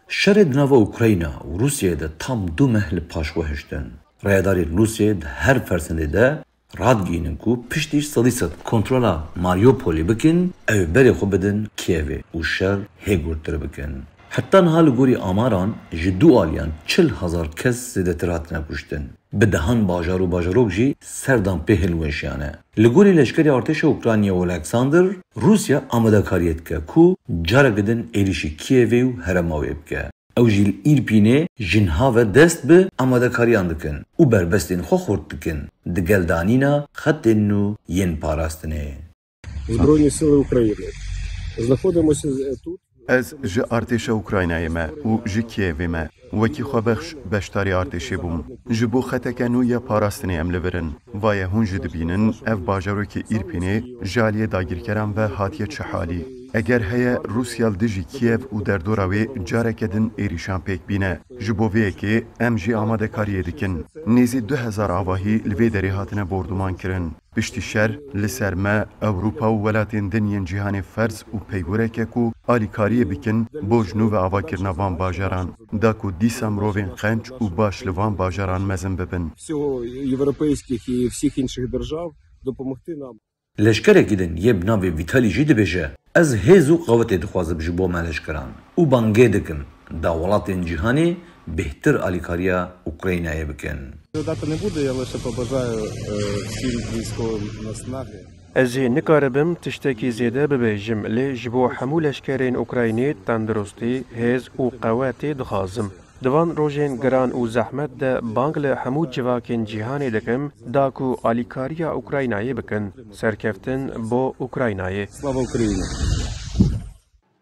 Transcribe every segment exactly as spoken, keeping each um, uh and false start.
Şerê di nava Ukrayna û Rûsyayê de tam du meh li paş xwe hiştin. Rayedarên Rûsyayê di her fersendê de radigihînin ku piştî sedî sed kontrola Mariupolê bikin, ew ê berê xwe bidin Kievê û şer hê gurtir bikin. Heta niha li gorî amaran ji du aliyan çil hezar kes zêdetir hatine kuştin. Bi dehan bajar û bajarok jî serdam pê hilweşiyane. Li gorî leşkerê artêşa Ukraynayê Oleksandr, Rûsya amadekariyê dike ku careke din êrîşî Kievê û herêma wê bike. Ew jî li Îrpînê ji niha ve dest bi amadekariyan dikin û berbestên xwe xurt dikin, digel danîna xetên nû yên parastinê. Збройні сили України. Знаходимося е, тут. Ez ji artêşa Ukraynayê me û ji Kievê me. Wekî xwebexş beşdarî artêşê bûm. Ji bo xeteke nû ya parastinê em li vir in. Vaye hûn jî dibînin, ev bajarokê Îrpînê ji aliyê dagirkeran ve hatiye çi halî. Eger heye Rûsya li dijî Kiev û derdora wê careke din êrîşan pêk bîne. Ji bo vê yekê em jî amadekariyê dikin. Nêzî du hezar avahî li vê derê hatine borduman kirin. Piştî şer li ser me, Ewropa û welatên din yên cîhanê ferz û peywirek e ku alîkariyê bikin bo ji nû ve avakirina van bajaran, da ku dîsa mirovên qenc û baş li van bajaran mezin bibin. Всього європейських і всіх інших держав допомогти нам. Leşkerekî din yê bi navê Vîtalî jî dibêje, Ez hêz û qewetê dixwazim ji bo me leşkeran û bangê dikim, da welatên cîhanê bêhtir alîkariya Ukraynayê bikin. Додати не буду, я лише побажаю е, всім військовим наснаги. Ez ê nikaribim tiştekî zêde bibêjim, lê ji bo hemû leşkerên Ukraynê tenduristî, hêz û qewetê dixwazim. Di van rojên giran û zehmet de bang li hemû civakên cîhanê dikim, da ku alîkariya Ukraynayê bikin. Serkeftin bo Ukraynayê. Слава Україні!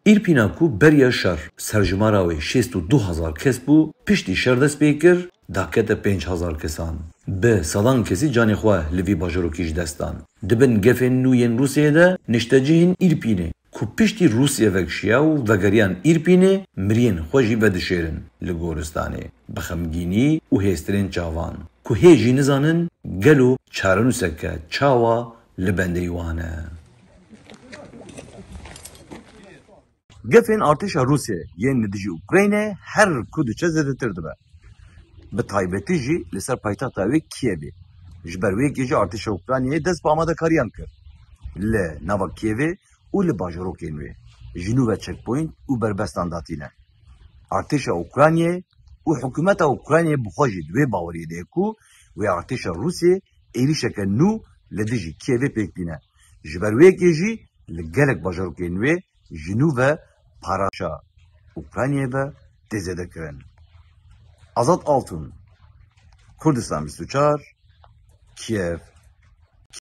Îrpîna ku beriya şer serjimara wê şêst û du hezar kes bû, piştî şer dest pê kir, dakete pênc hezar kesan. Bi sedan kesî canê xwe li vî bajarokî ji dest dan. Di bin gefên nû yên Rûsyayê de niştecihên Îrpînê, ku piştî Rûsya vekişiya û vegeriyan Îrpînê, miriyên xwe jî vedişêrin li goristanê, bi xemgînî û hêstirên çavan, ku hê jî nizanin gelo çarenûseke çawa li bendê wan e. Gefên artêşa Rûsya yên li dijî Ukraynê her ku diçe zêdetir dibe. Bi taybetî jî li ser paytexta wê Kievê. Ji ber wê yekê jî artêşa Ukraynayê dest bi amadekariyan kir. Li nava Kievê û li bajarokên wê ji nû ve checkpoint û berbestan datîne. Artêşa Ukraynayê û hikûmeta Ukraynayê bi xwe jî di wê baweriyê de ye ku wê artêşa Rûsiyê êrîşeke nû li dijî Kievê pêk bîne. Ji ber wê yekê jî li gelek bajarokên wê ji nû ve parastinê Ukraynayê ve tê zêdekirin. Azad Altun, Kurdistan bîst û çar, Kiev,